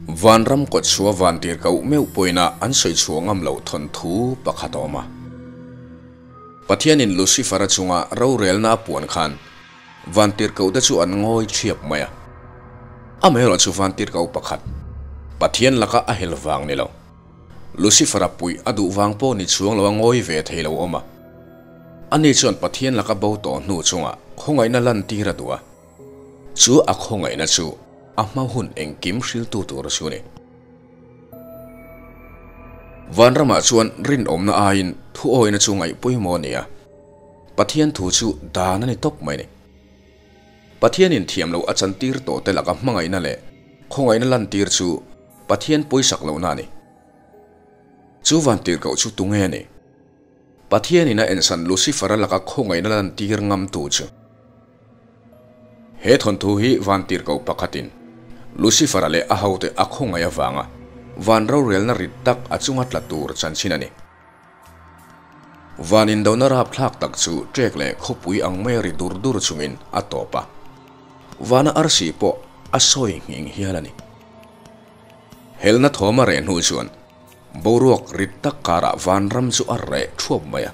Vanram kawtchhuah vantirhkoh meuh pawina an sawi chhuah ngam loh thawnthu pakhat a awm a. Pathianin Lucifer-a chunga rorelna a puan khan vantirhkohte chu an ngawi thiap mai a. Amaherawhchu vantirhkoh pakhat, Pathian laka a hel vang ni lo, Lucifer-a puih a duh vang pawh ni chuang lo a ngawi ve thei lo awm a. Ani chuan Pathian laka bo tawh hnu chungah khawngaihna lantir a duh a. Chu a khawngaihna chu a hma hun engkim hriltu tur a chu ni. Vanramah chuan rinawmna aiin thuawina chu ngaih pawimawh a ni a, Pathian thu chu dan a ni tawp mai ni. Pathianin thiam loh a chantir tawh te laka hmangaihna leh khawngaihna lantir chu Pathian pawisak lohna a ni. Chu vantirhkoh chu tunge a ni? Pathianin a ensan Lucifer-a laka khawngaihna lantir ngamtu chu. He thawnthu hi vantirhkoh pakhatin Lucifer-a leh a hote a khawngaih avanga van rorelna rit tak a chunga tla tur chanchin a ni. Van indona rapthlak tak chu ṭek leh khawpui ang maia ri dur dur chungin a tawp a, vana arsi pawh a sawi nghing hial a ni. Helna thawm a reh hnu chuan Boruak rit tak karah vanram chu a reh thuap mai a.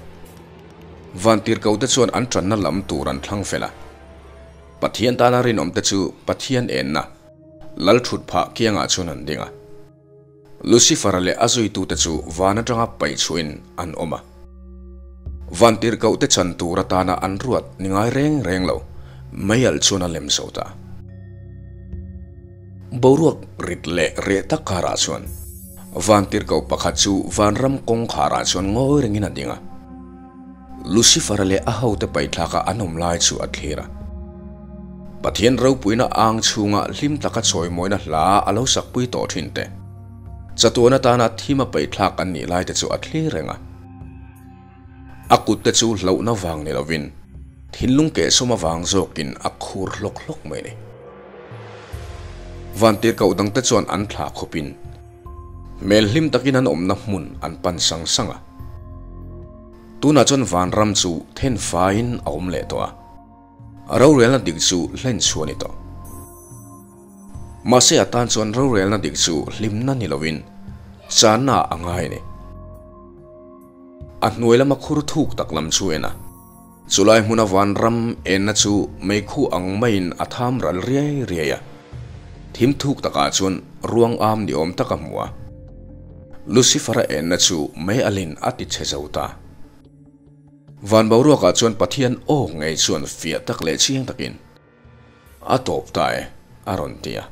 Vantirhkohte chuan an tanna lam tur an thlang fel a. Pathian tana rinawmte chu Pathian enna, Lal thut phah kiangah chuan an ding a. Lucifer-a leh a zuitute chu van atanga paih chhuahin an awm a. Vantirhkohte chan tur atana an ruat ni ngai reng reng lo, meialh chuan a lem zo ta. Boruak rit leh reh tak karah chuan vantirhkoh pakhat chu vanram kawngkharah chuan ngawi rengin a ding a. Lucifer-a leh a hote paihthlaka an awm lai chu a thlir a. Pathian ropuina ang chhunga hlim taka chawimawina hla a lo sakpui tawh thin te, chatuan atana thim a paihthlak an nih lai te chu a thlir reng a. A kut te chu hlauhna vang ni lovin thinlung kehsawm avang zawkin a khur hlawk hlawk mai a ni. Vantirhkoh dangte chuan an thlah khawpin hmel hlim takin an awmna hmun an pan sang sang a. Tunah chuan vanram chu then faiin a awm leh tawh a, rorelna dik chu hlen chhuah a ni tawh. Mahse a tan chuan rorelna dik chu hlimna ni lovin channa a ngai a ni. A hnuai lama khur thuk tak lam chu en a. Chulai hmuna vanram enna chu meikhu ang maiin a tham ral riai riai a. Thim thuk takah chuan ruang am ni awm tak a hmu a. Lucifer-a enna chu mei alin a ti chhe zo ta. Van boruakah chuan Pathian aw ngei chuan fiah tak leh chiang takin, A tawp ta e, a rawn ti a.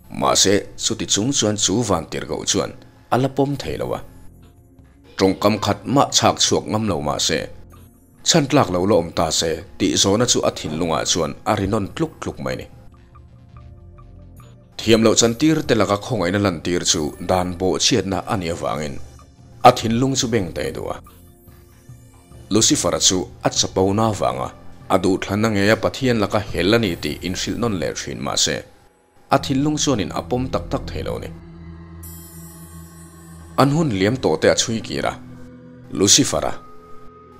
Mahse, chuti chung chuan chu vantirhkoh chuan a la pawm thei lo a. Tawngkam khat mah chhak chhuak ngam lo mah se, chhan tlak lo la awm ta se tih zawhna chu a thinlungah chuan a ri nawn tluk tluk mai ni. Thiam loh chantir te laka khawngaihna lantir chu dan bawhchhiatna a nih avangin a thinlung chu beng daih duh a. Lucifer-a chu a chapona avanga a duhthlanna ngeia Pathian laka hel a ni tih inhrilh nawn leh thin mah se, A thinlung chuanin a pawm tak tak thei lo ni. An hun liam tawh te a chhui kir a. Lucifer-a,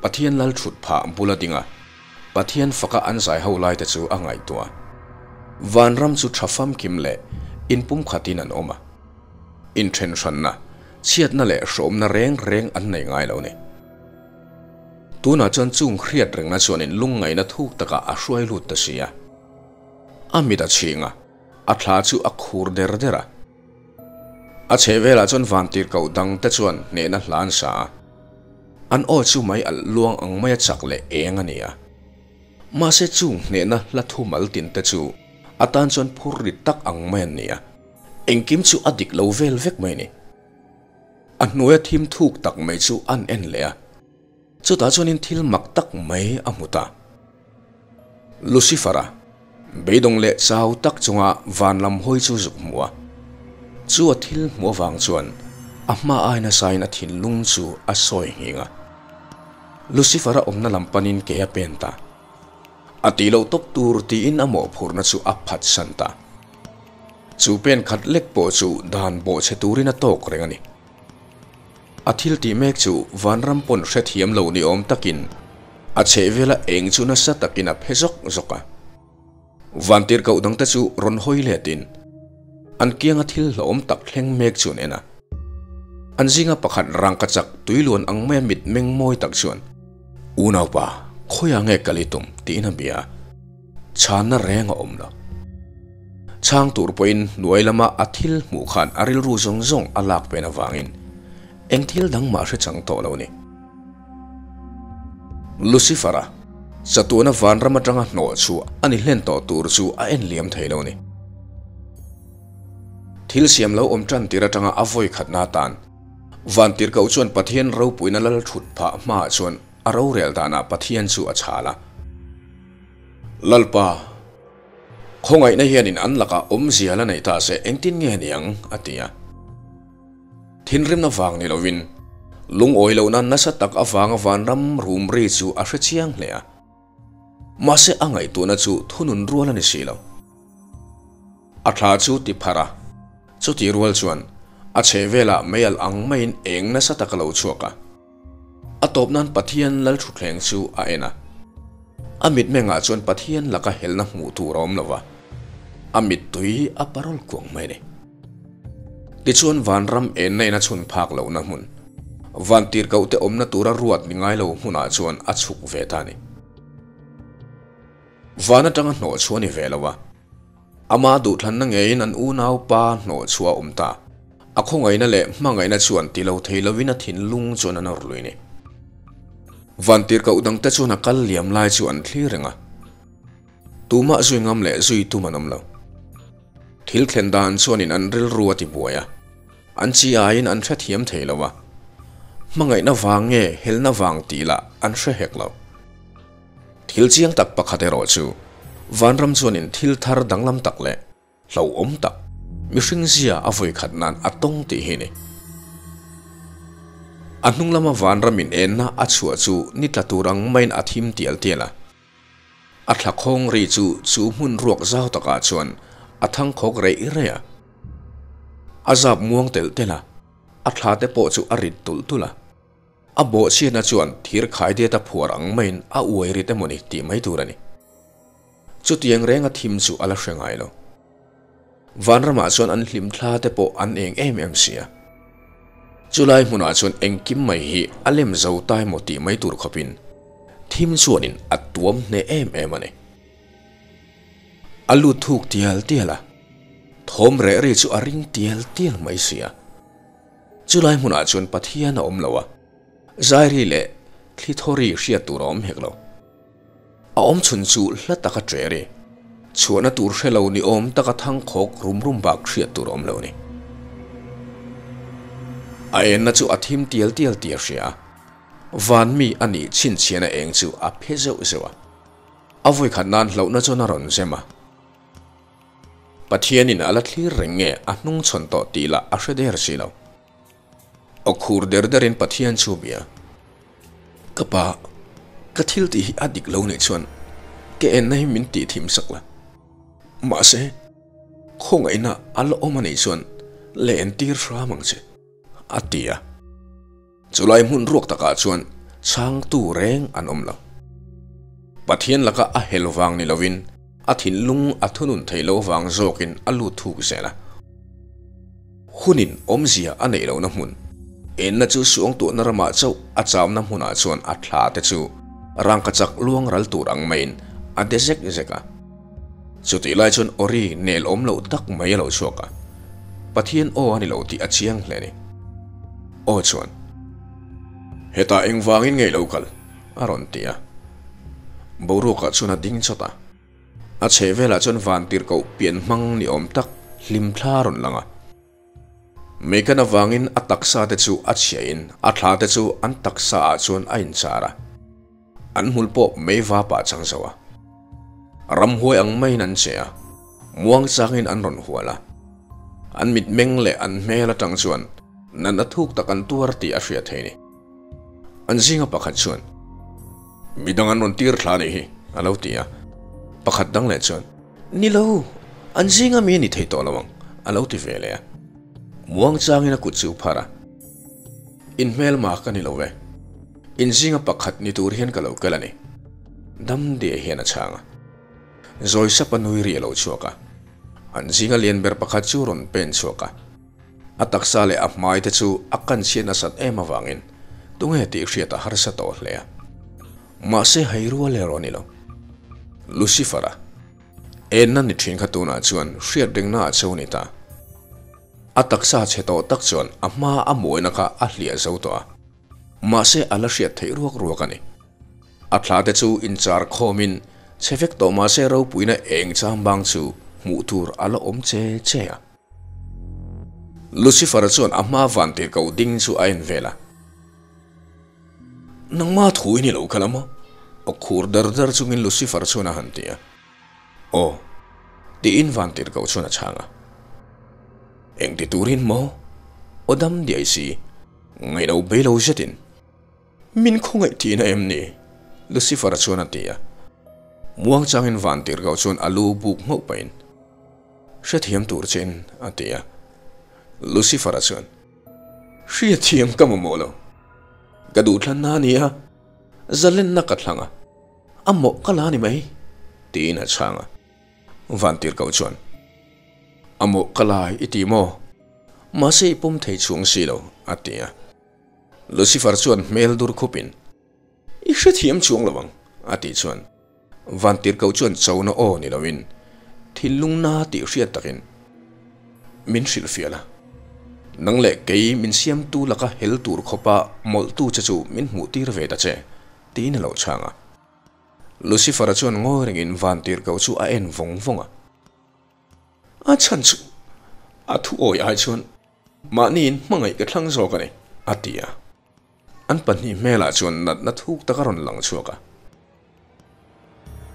Pathian lal thut phah bula ding a, Pathian faka an zai ho lai te chu a ngaihtuah a. Vanram chu tha famkim leh inpumkhatin an awm a. Inthenhranna, chhiatna leh hrawmna reng reng an nei ngai lo ni. Tunah chuan chung hriat rengna chuanin lungngaihna thuk takah a hruai lut ta si a. A mit a chhing a, a thla chu a khur der der a. A chheh velah chuan vantirhkoh dang te chuan hnehna hla an sa a. An aw chu mai alh luang ang maia chak leh eng a ni a. Mahse chung hnehna hla thu mal tin te chu a tan chuan phur rit tak ang mai an ni a. Engkim chu a dik lo vel vek mai a ni. A hnuaia thim thuk tak mai chu an en leh a. Chutah chuanin thil mak tak mai a hmu ta. Lucifer-a, beidawng leh chau tak chunga van lam hawi chu zuk hmu a. Chu a thil hmuh avang chuan a hma ai nasain a thinlung chu a sawi nghing a. Lucifer-a awmna lam panin ke a pen ta. A tih loh tawp tur tiin a mawhphurhna chu a phatsan ta. Chu pen khat lek pawh chu dan bawhchhe turin a tawk reng a ni. A thil tih mek chu vanram pawn hrethiam lo ni awm takin a chhehvela eng chu nasa takin a phe zawk zawk a. Vantirhkoh dangte chu rawn hawi letin An kianga thil hlauhawm tak thleng mek chu an en a. An zinga pakhat rangkachak tuiluan ang maia mit meng mawi tak chuan, Unaupa, khawiah nge kal i tum? tiin a bia a. Chhanna reng a awm lo. Chhang tur pawhin hnuai lama a thil hmuh khan a rilru zawng zawng a lak pen avangin eng thil dang mah hre chang tawh lo ni. Lucifer-a chatuana vanram atanga hnawh chhuah a ni hlen tawh tur chu a en liam thei lo ni. Thil siam lo awm tan tir atanga a vawi khatna atan Vantirhkoh chuan Pathian ropuina lal thut phah hmaah chuan a rorel danah Pathian chu a chhal a. Lalpa, khawngaihna hianin an lakah awmzia la nei ta se engtin nge niang? a ti a. Thinrimna vang ni lovin, lungawi lohna nasa tak avanga vanram rum ri chu a hre chiang hle a. Mahse a ngaihtuahna chu thunun rual a ni si lo. A thla chu ti pharh a, chutih rual chuan a chhehvelah meialh ang maiin eng nasa tak a lo chhuak a. A tawp nan Pathian Lalthutthleng chu a en a. A mitmengah chuan Pathian laka helna hmuh tur a awm lo va, a mittui a parawl kuang mai a ni. Tichuan vanram enna in a chhun phak lohna hmun, vantirhkohte awmna tura ruat ni ngai lo hmunah chuan a chhuk ve ta a ni. Van atanga hnawh chhuah a ni ve lo a, Ama duhthlanna ngeiin an unaupa hnawh chhuah a awm ta. A khawngaihna leh hmangaihna chuan ti lo thei lovin a thinlung chuan a nawr lui ni. Vantirhkoh dangte chuan a kal liam lai chu an thlir reng a. Tumah zui ngam leh zui tum an awm lo. Thil thlen dan chuanin an rilru a ti buai a, an chi aiin an hrethiam thei lo a. Hmangaihna vang nge helna vang tih lah an hre hek lo. Thil chiang tak pakhat erawh chu Vanram chuanin thil thar danglam tak leh hlauhawm tak mihring zia a vawi khat nan a tawng tih hi a ni. A hnung lama Vanram in enna a chhuah chu ni tla tur ang maiin a thim tial tial a. A thla khawng ri chu chu hmun ruak zau takah chuan a thang khawk reih reih a. A zap muang telh telh a, a thla te pawh chu a rit tulh tulh a. A bawhchhiatna chuan thir khaidiat a phuar ang maiin a uai rit emawni tih mai tur a ni. Chutiang renga thim chu a la hre ngai lo. Vanramah chuan an hlim thla te pawh an eng em em si a. Chulai hmunah chuan engkim mai hi a lem zo ta emaw tih mai tur khawpin thim chuanin a tuam hneh em em a ni. A lut thuk tial tial a, thawm reh ri chu a ring tial tial mai si a. Chulai hmunah chuan Pathian a awm lo a, Zairi leh Thlithawri hriat tur a awm hek lo. A awm chhun chu hla taka ṭeri, chhuahna tur hre lo ni awm taka thangkhawk rum rum bak hriat tur a awm lo ni. A enna chu a thim tial tial tih a hria a, van mi a nih chhinchhiahna eng chu a phe zeuh zeuh a. A vawikhat nan hlauhna chuan a rawn zem a. Pathianin a la thlir reng nge a hnung chhawn tawh tih lah a hre der si lo. Aw khur der derin Pathian chu bia. Ka pa, ka thil tih hi a dik lo nih chuan ka enna hi min tih thim sak la. Mahse, khawngaihna a la awm a nih chuan leh entir hram ang che, a ti a. Chulai hmun ruak takah chuan chhangtu reng an awm lo. Pathian laka a hel vang ni lovin a thinlung a thunun theih loh vang zawkin a lut thuk zel a. Hunin awmzia a neih lohna hmun, enna chu suangtuahna ramah chauh a chamna hmunah chuan a thla te chu rangkachak luang ral tur ang maiin a de zek zek a. Chutih lai chuan Ori nel awm loh tak mai a lo chhuak a, Pathian aw a ni lo tih a chiang hle a ni. Aw chuan, Hetah engvangin ngei lo kal? a rawn ti a. Boruakah chuan a ding chawt a, a chheh velah chuan vantirhkoh pian hmang ni awm tak hlim thla a rawn lang a. Megan avangin a taksa te chu a chhiahin a thla te chu an taksa ah chuan a inchar a. An hmul pawh mei vapah chang zo a. Ramhuai ang maiin an che a, muang changin an rawn hual a. An mitmeng leh an hmel atang chuan natna thuk tak an tuar tih a hriat thei ni. An zinga pakhat chuan, Midang an rawn tir thla anih hi, a lo ti a. Pakhat dang leh chuan, Ni lo, an zinga mi a ni thei tawh lo ang, a lo ti ve leh a. Muang changin a kut chu phar a. In hmelma ka ni lo ve. In zinga pakhat ni tur hian ka lo kal a ni. Dam diah hian a chhang a. Zawi sapa nui ri a lo chhuak a. An zinga lian ber pakhat chu rawn pen chhuak a, a taksa leh a hmai te chu a kan chhiat nasat em avangin tunge tih hriat a harsa tawh hle a. Mahse hei rual erawh a ni lo. Lucifer-a enna ni thin kha tunah chuan hriat ringna a cho ni ta. A taksa chhe tawh tak chuan a hma a mawina kha a hliah zo tawh a, mahse a la hriat theih ruak ruak a ni. A thla te chu inchar khawmin chhe vek tawh mahse ropuina eng chambang chu hmuh tur a la awm che che a. Lucifer-a chuan a hma vantirhkoh ding chu a en vel a. Nangma thu i ni lo kha la maw? Aw khur dar dar chungin Lucifer chuan a han ti a. Aw, tiin vantirhkoh chuan a chhang a. Engti turin maw? Aw dam diai si, ngaihno bei lo zetin. Min khawngaih tihna em ni? Lucifer-a chuan a ti a. Muangchangin vantirhkoh chuan a lu buk nghauh pahin, Hrethiam tur chein a ti a. Lucifer-a chuan, Hriathiam ka mamawh lo. Ka duhthlanna a ni a, zalenna ka thlang a, a mawh ka la ni mai, tiin a chhang a. Vantirhkoh chuan, A mawh ka la i ti maw? Mahse i pawm thei chhung si lo, a ti a. Lucifer chuan hmel dur khupin, I hrethiam chuang lo ang, a tih chuan Vantirhkoh chuan chona aw ni loin thinlung na tih hriat takin min hrilhfiah la. Nang leh kei min siamtu laka hel tur khawpa mawlhtu che chu min hmuh tir ve ta che, tiin a lo chhang a. Lucifer-a chuan ngawi rengin Vantirhkoh chu a en vawng vawng a. A chhan chu a thu awi ai chuan mahniin hmangaih ka thlang zawk a ni, a ti a. An pahnih hmelah chuan natna thuk tak a rawn lang chhuak a.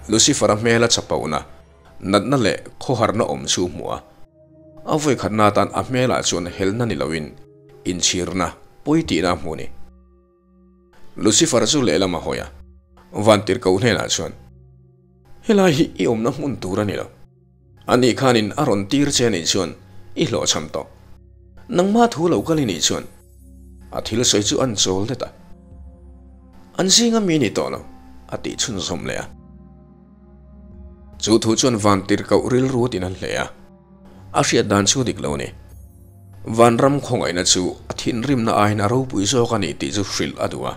Lucifer-a hmela chapona, natna leh khawharna awm chu hmuh a. A vawikhatna atan a hmelah chuan helna ni loin inchhirna pawi tihna a hmu a ni. Lucifer-a chu lehlam a hawi a, Vantirhkoh hnenah chuan, Helai hi i awmna hmun tur a ni lo. Ani khanin a rawn tir che anih chuan i hlawhchham tawh. Nangma thu lo kal i nih chuan a thil sawi chu an chawl det a. An zinga mi ni tawh lo, a tih chhunzawm leh a. Chu thu chuan Vantirhkoh rilru tin a hle a, a hriat dan chu dik lo a ni. Vanram khawngaihna chu a thinrimna aiin a ropui zawk a ni tih chu hrilh a duh a.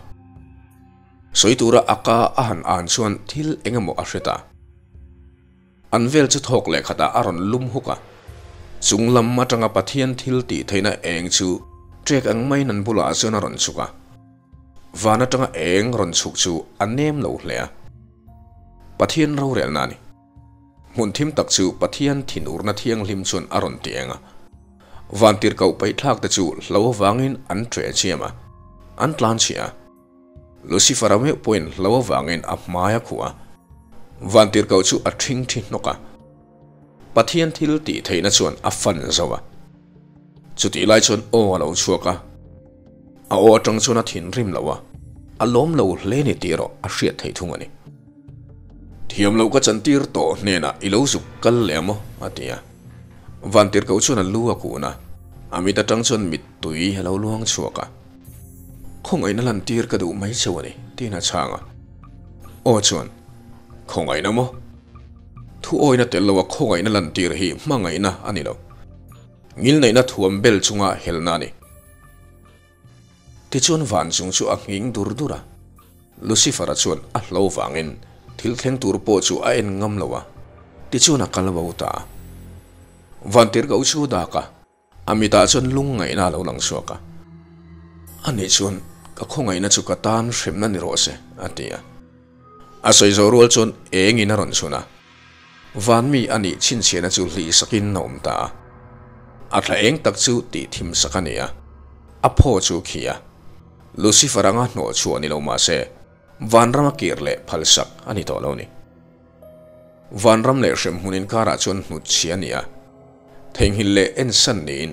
Sawi tura a ka a han an chuan thil eng emaw a hre ta. An vel chu thawk leh khatah a rawn lum huk a. Chung lam atanga Pathian thil tih theihna eng chu ṭek ang maiin an bulah chuan a rawn chhuk a. Van atanga eng rawn chhuk chu a nem lo hle a. Pathian rorelna a ni. Hmun thim tak chu Pathian thinurna thianghlim chuan a rawn ti eng a. Vantirhkoh paihthlak te chu hlo avangin an ṭeh chiam a, an tlan chhia a. Lucifer-a meuh pawhin hlo avangin a hmai a khuh a, Vantirhkoh chu a ṭhing ṭhi hnawk a. Pathian thil tih theihna chuan a fan zo a. Chutih lai chuan aw a lo chhuak a, a aw aṭang chuan a thinrim lo a, a lawm lo hle ni tih erawh a hriat theih thung a ni. Thiam loh ka chantir tawh hnenah i lo zuk kal leh a maw? a ti a. Vantirhkoh chuan a lu a kun a, a mit aṭang chuan mittui a lo luang chhuak a. Khawngaihna lantir ka duh mai cheu a ni, tiin a chhang a. Aw chuan, Khawngaihna maw? Thu awina tel loa khawngaihna lantir hi hmangaihna a ni lo. Ngilneihna thuam bel chunga helna a ni. Tichuan van chung chu a nghing dur dur a. Lucifer-a chuan a hlo vangin thil thleng tur pawh chu a en ngam lo a, tichuan a kal bo ta a. Vantirhkoh chu dak a. A mitah chuan lungngaihna a lo lang chhuak a. Ani chuan, Ka khawngaihna chu ka tan hremna ni rawh se, a ti a. A sawi zawh rual chuan engin a rawn chhun a. Van mi a nih chhinchhiahna chu hlih sakin a awm ta a. A thla eng tak chu tih thim sak a ni a. A phaw chu khi a. Lucifer anga hnawh chhuah ni lo mah se, vanrama kir leh phal sak a ni tawh lo ni. Vanram leh hremhmun inkarah chuan hnut chhia a ni a. Theihnghilh leh ensan niin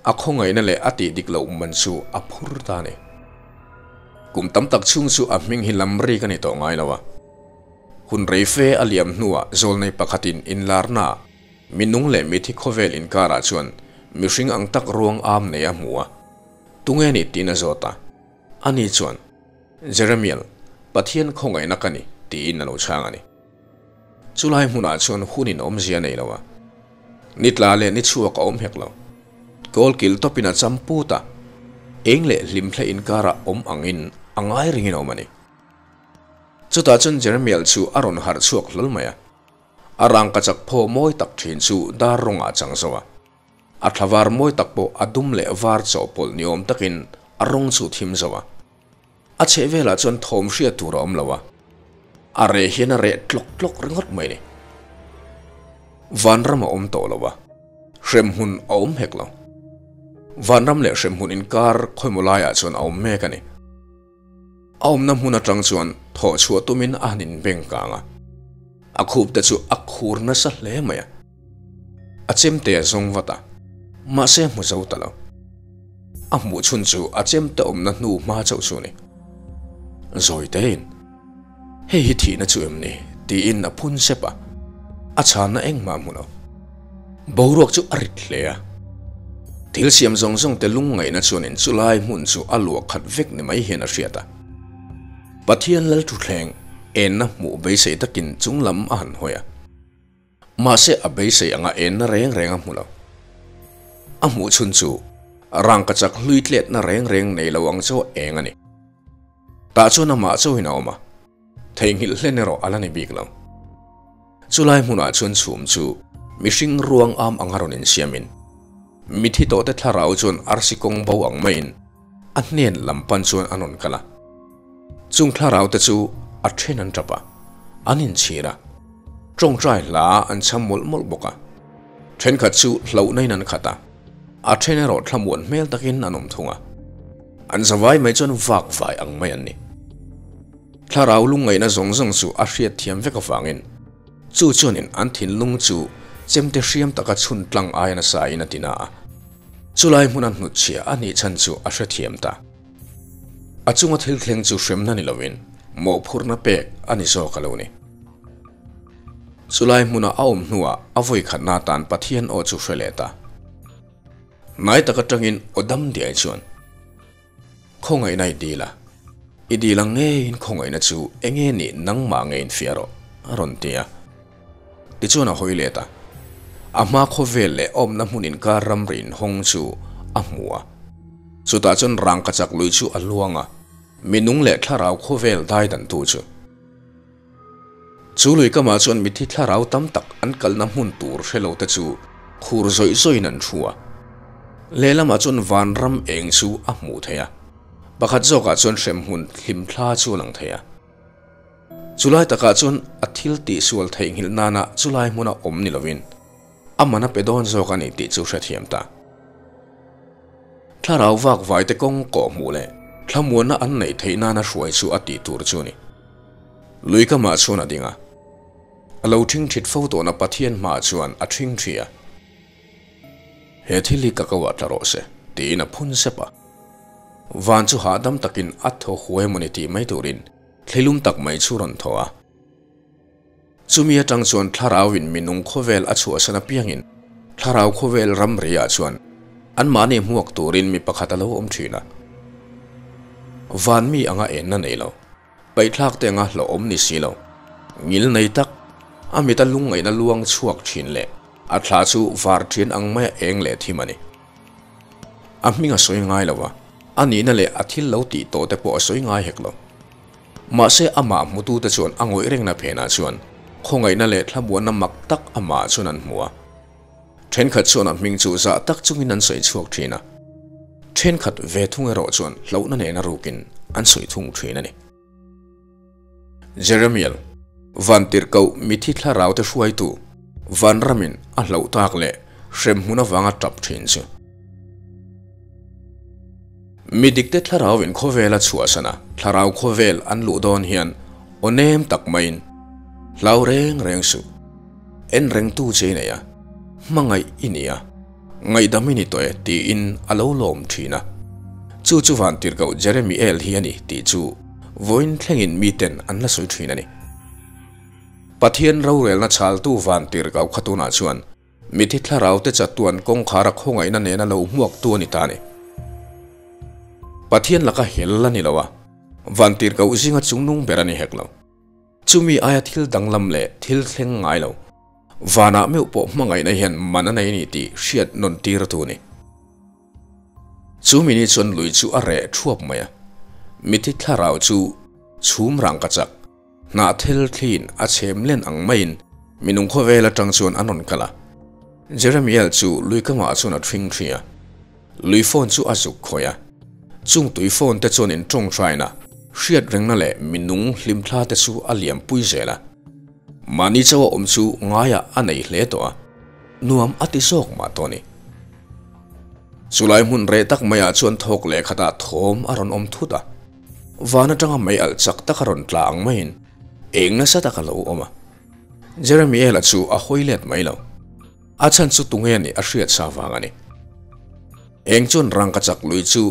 a khawngaihna leh a tih dik loh man chu a phur ta a ni. Kum tam tak chhung chu a hming hi lam rik a ni tawh ngai lo a. Hun rei fe a liam hnuah zawlnei pakhatin inlarna minung leh mithi khawvel inkarah chuan mihring ang tak ruang am nei a hmu a. Tunge ni tiin a zawt a. Ani chuan, Jeremiel, Pathian khawngaihna ka ni, tiin a lo chhang a ni. Chulai hmunah chuan hunin awmzia a nei lo a. Ni tla leh ni chhuak a awm hek lo. Kawlkil tawpin a cham put a, eng leh hlimthla inkarah awm angin a ngai ringin a awm a ni. Chutah chuan Jeremiel chu a rawn harh chhuak hlawl mai a. A rangkachak phaw mawi tak thin chu dar rawngah a chang zo a. A thla var mawi tak pawh a dum leh var chawhpawlh ni awm takin a rawng chu thim zo a. A chheh velah chuan thawm hriat tur a awm lo a, a reh hian a reh tlawk tlawk ringawt mai ni. Vanram a awm tawh lo a, hremhmun a awm hek lo. Vanram leh hremhmun inkar khawimaw laiah chuan a awm mek a ni. A awmna hmun atang chuan thawh chhuah tumin a han inbeng kang a, a khup te chu a khur nasa hle mai a. A chemte a zawng vat a, mahse a hmu zo ta lo. A hmuh chhun chu a chemte awmna hnu hma chauh chu a ni. Zawi tein, Hei hi thihna chu em ni? tiin a phun sep a, a chhanna engmah a hmu lo. Boruak chu a rit hle a. Thil siam zawng zawng te lungngaihna chuanin chulai hmun chu a luah khat vek ni mai hian a hriat a. Pathian lal thuthleng enna hmuh beisei takin chunglam a han hawi a. Mahse a beisei anga enna reng reng a hmu lo. A hmuh chhun chu rangkachak hlui tletna reng reng nei lo ang chu eng a ni. Tah chuan amah chauhin a awm a, theihnghilh hlen erawh a la ni bik lo. Chulai hmunah chuan chhum chu mihring ruang am anga rawn insiamin, mithi tawhte thlarau chuan arsi kawng bo ang maiin a hnen lam pan chuan an rawn kal a. Chung thlarau te chu a then an tap a, an inchhir a, tawngtai hla an chham mawlh mawlh bawk a. Thenkhat chu hlauhna in an khat a, a then erawh thlamuan hmel takin an awm thung a. An zavai mai chuan vak vai ang mai an ni. Thlarau lungngaihna zawng zawng chu a hriat thiam vek avangin chu chuanin an thinlung chu chemte hriam taka chhun tlang aia nasa in a ti na a. Chulai hmuna hnutchhia a nih chhan chu a hrethiam ta. A chunga thil thleng chu hremna ni lovin mawhphurhna pek a ni zawk a lo ni. Chulai hmuna a awm hnuah a vawi khatna atan Pathian aw chu hre leh ta. Hnai tak atangin aw dam diai chuan, Khawngaihna i dil a, i dil ang ngeiin khawngaihna chu enge nih nangmah ngeiin fiah rawh, a rawn ti a. Tichuan a hawi let a, a hma khawvel leh awmna hmun inkar ramri inhawng chu a hmu a. Chutah chuan rangkachak lui chu a luang a, minung leh thlarau khawvel daidantu chu. Chu lui kamah chuan mithi thlarau tam tak an kalna hmun tur hre lo te chu khur zawih zawihin an thu a. Lehlamah chuan vanram eng chu a hmuh theih a, pakhat zawkah chuan hremhmun hlimthla chu a lang thei a. Chulai takah chuan a thil tihsual theihnghilh nana chulai hmuna awm ni lovin a man a pe dawn zawk a ni tih chu hrethiam ta. Thlarau vak vaite kawng kawh hmuh leh thlamuanna an neih theih nana hruai chu a tih tur chu a ni. Lui kamah chuan a ding a, a lo ṭhingṭhit fo tawhna Pathian hmaah chuan a ṭhingṭhi a. He thil hi ka ko ah tla rawh se, tiin a phun sep a. Van chu hahdam takin a thaw huai emawni tih mai turin thlilum tak mai chu rawn thaw a. Chumi atang chuan thlarauin minung khawvel a chhuahsan apiangin thlarau khawvel ramri ah chuan anmahni hmuak turin mi pakhat a lo awm thin a. Van mi anga enna nei lo, paihthlak te anga hlauhawm ni si lo, ngil nei tak, a mita lungngaihna luang chhuak thin leh a thla chu var thian ang maia eng leh thim a ni. A hming a sawi ngai lo a, a nihna leh a thil lo tih tawh te pawh a sawi ngai hek lo. Mahse amah hmutute chuan a ngawih rengna phenah chuan khawngaihna leh thlamuanna mak tak amah chuan an hmu a. Thenkhat chuan a hming chu zah tak chungin an sawi chhuak thin a, thenkhat ve thung erawh chuan hlauhna nena rukin an sawi thung thin a ni. Jeremiel, Vantirhkoh mithi thlarau te hruaitu Vanramin a hlauh tak leh hremhmun avanga tap thin chu. Mi dikte thlarauin khawvela chhuahsan a, thlarau khawvel an luh dawn hian aw nem tak maiin hlau reng reng suh. En rengtu che i nei a, hmangaih i ni a, ngaihdam i ni tawh e tiin a lo lawm thin a. Chu chu Vantirhkoh Jeremiel hi a ni tih chu vawiin thlengin miten an la sawi thin a ni. Pathian rorelna chhaltu Vantirhkoh kha tunah chuan Mithi thlarau te chatuan kawngkhar a khawngaihna nena lo hmuaktu a ni ta a ni. Pathian laka hel a ni lo a, vantirhkoh zinga chungnung ber a ni hek lo. Chumi aia thil danglam leh thil thleng ngai lo. Vanah meuh pawh hmangaihna hian man a nei a ni tih hriat nawn tir tu a ni. Chu mi ni chuan lui chu a reh thuap mai a, mithi thlarau chu chhum rang ka chak, hnahthel thliin a chhem len ang maiin minung khawvel atang chuan an rawn kal a. Jeremiel chu lui kamah chuan a thring thri a, lui phone chu a zuk khawih a. Chung tui phone te chuan in tawngtaina, hriat rengna leh minung hlimthla te chu a liam pui zel a. Mahni chauha awm chu ngaiah a nei hle tawh a, nuam a ti zawk mah tawh a ni. Chulai hmun reh tak maiah chuan thawk leh khatah thawm a rawn awm thut a, van atanga mei alh chak tak a rawn tla ang maiin eng nasa tak a lo awm a. Jeremiela chu a hawi let mai lo. A chhan chu tunge nih a hriat sa vang a ni. Eng chuan rangka chak lui chu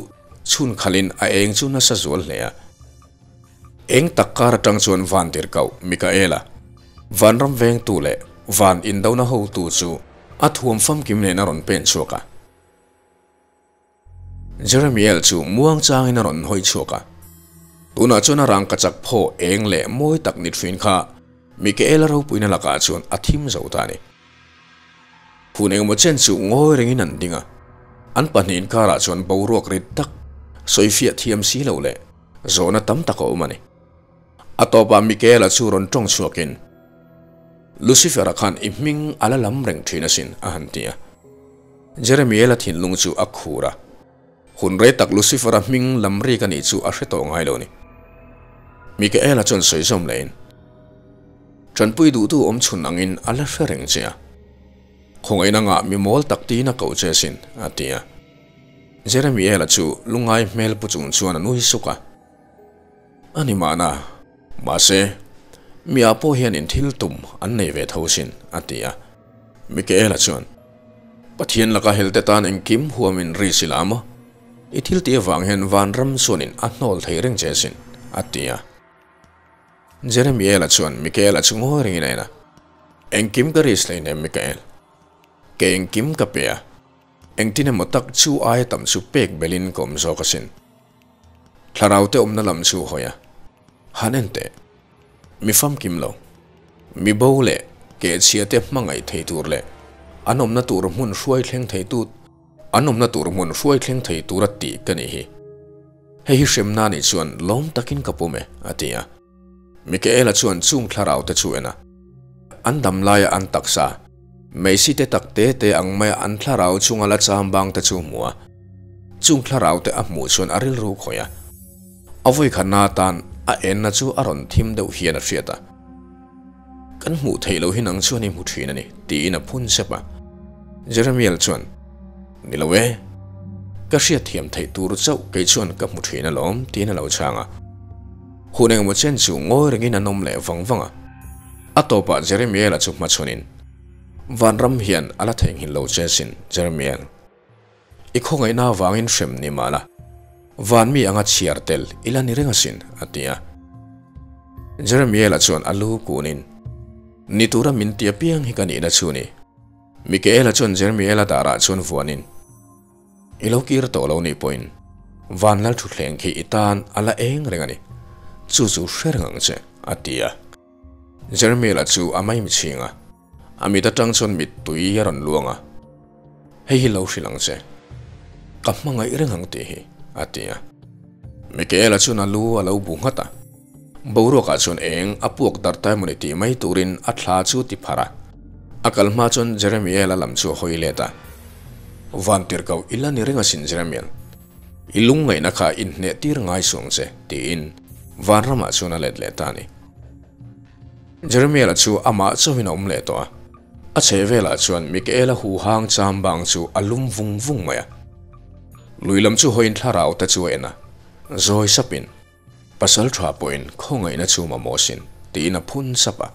chhun khalhin a eng chu nasa zual hle a. Eng tak kar atang chuan van tirhkoh Mikaela, vanram vengtu leh van indona hotu chu a thuam famkim nen a rawn pen chhuak a. Jeremiel chu muang changin a rawn hawi chhuak a. Tunah chuan a rangka chak phaw eng leh mawi tak ni thin kha Mikaela ropuina lakah chuan a thim zo ta a ni. Hun engemaw chen chu ngawi rengin an ding a, an pahnih inkarah chuan boruak rit tak, sawifiah thiam si lo leh zawhna tam tak a awm a ni. A tawpah Mikaela chu rawn tawng chhuakin, Lucifer-a khan i hming a la lam reng thin asin, a han ti a. Jeremiela thinlung chu a khur a, hun rei tak Lucifer-a hming lam rik a nih chu a hre tawh ngai lo ni. Mikaela chuan sawi zawm lehin, Tanpui duhtu awm chhun angin a la hre reng che a, khawngaihna ngah mi mawl tak tiin a koh che asin, a ti a. Jeremiela chu lungngai hmel pu chung chuan a nui suk a. A ni mahna, mahse, mi ah pawh hian in thil tum an nei ve tho sin, a ti a. Mikaela chuan, Pathian laka helte tan engkim huamin ri si la maw? I thil tih avang hian vanram chuanin a hnawl thei reng che sin, a ti a. Jeremiela chuan Mikaela chu ngawi rengin a en a, Engkim ka risk hleinem Mikael, ke engkim ka pe a, engtin emaw tak chu aia tam chu pek belhin ka awm zawk asin. Thlarau te awmna lam chu hawi a, Han en teh, mi famkim lo, mi bo leh kehchhia te hmangaih thei tur leh an awmna tur hmun hruai thleng thei tu, an awmna tur hmun hruai thleng thei tura tih ka nih hi. Hei hi hremna nih chuan lawm takin ka pum e, a ti a. Mikaela chuan chung thlarau te chu en a, an dam laia an taksa, meisi te tak te te ang maia an thlarau chunga la cham bang te chu hmu a. Chung thlarau te a hmuh chuan a rilru khawih a. A vawikhatna atan a enna chu a rawn thim deuh hian a hriat a. Kan hmuh theih loh hi nang chuan i hmu thin a ni, tiin a phun sep a. Jeremiel chuan, Ni lo e, ka hriatthiam theih tur chauh kei chuan ka hmu thin alawm, tiin a lo chhang a. Hun engemaw chen chu ngawi rengin an awm leh vang vang a. A tawpah Jeremiel-a chu hmachhunin, Vanram hian a la theihnghilh lo che sin, Jeremiel. I khawngaihna avangin hrem ni mah la, van mi anga chhiar tel i la ni reng asin, a ti a. Jeremiel-a chuan a lu kunin, Ni tura min ti apiang hi ka nihna chu ni. Mikaela chuan Jeremiel-a darah chuan vuanin, I lo kir tawh lo nih pawhin van lal thutthleng khi i tan a la eng reng a ni, chu chu hre reng ang che, a ti a. Jeremiel-a chu a mai michhing a, a mit atang chuan mittui a rawn luang a, Hei hi lo hrilh ang che, ka hmangaih reng ang tih hi, a ti a. Mikaela chuan a lu a lo bu nghat a, boruakah chuan eng a puak darh ta emawni tih mai turin a thla chu ti pharh a, a kal hma chuan Jeremiel-a lam chu a hawi let a, Van tirhkoh i la ni reng asin Jeremiel, i lungngaihna kha inhneh tir ngai suang che, tiin vanramah chuan a let leh ta a ni. Jeremiel-a chu amah chauhin a awm leh tawh a, a chhehvelah chuan Mikaela huhang cham bang chu a lum vung vung mai a. Lui lam chu hawiin thlarau te chu a en a, zawi sapin, Pasal tha pawhin khawngaihna chu mamawh sin, tiin a phun sap a.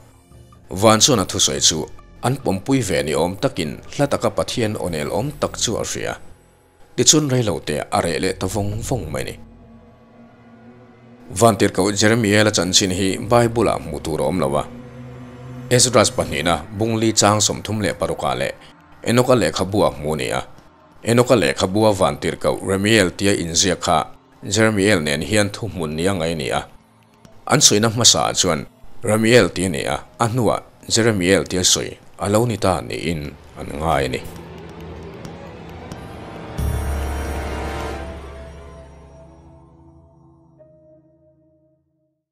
Van chuan a thusawi chu an pawmpui ve ni awm takin hla taka Pathian awnel awm tak chu a hria. Tichuan reilote a reh leh ta vawng vawng mai ni. Vantirhkoh Jeremiel-a chanchin hi Bible-ah hmuh tur a awm lo a. Esdras pahnihna bungli chang 36 ah leh Enoka lehkhabua hmuh a ni a. Enoka lehkhabua Vantirhkoh Remiel tia inziak kha Jeremiel nen hian thuhmun ni a ngai a ni a. An sawina hmasaah chuan Ramiel tih a ni a, a hnuah Jeremiel tia sawi a lo ni ta niin an ngai a ni.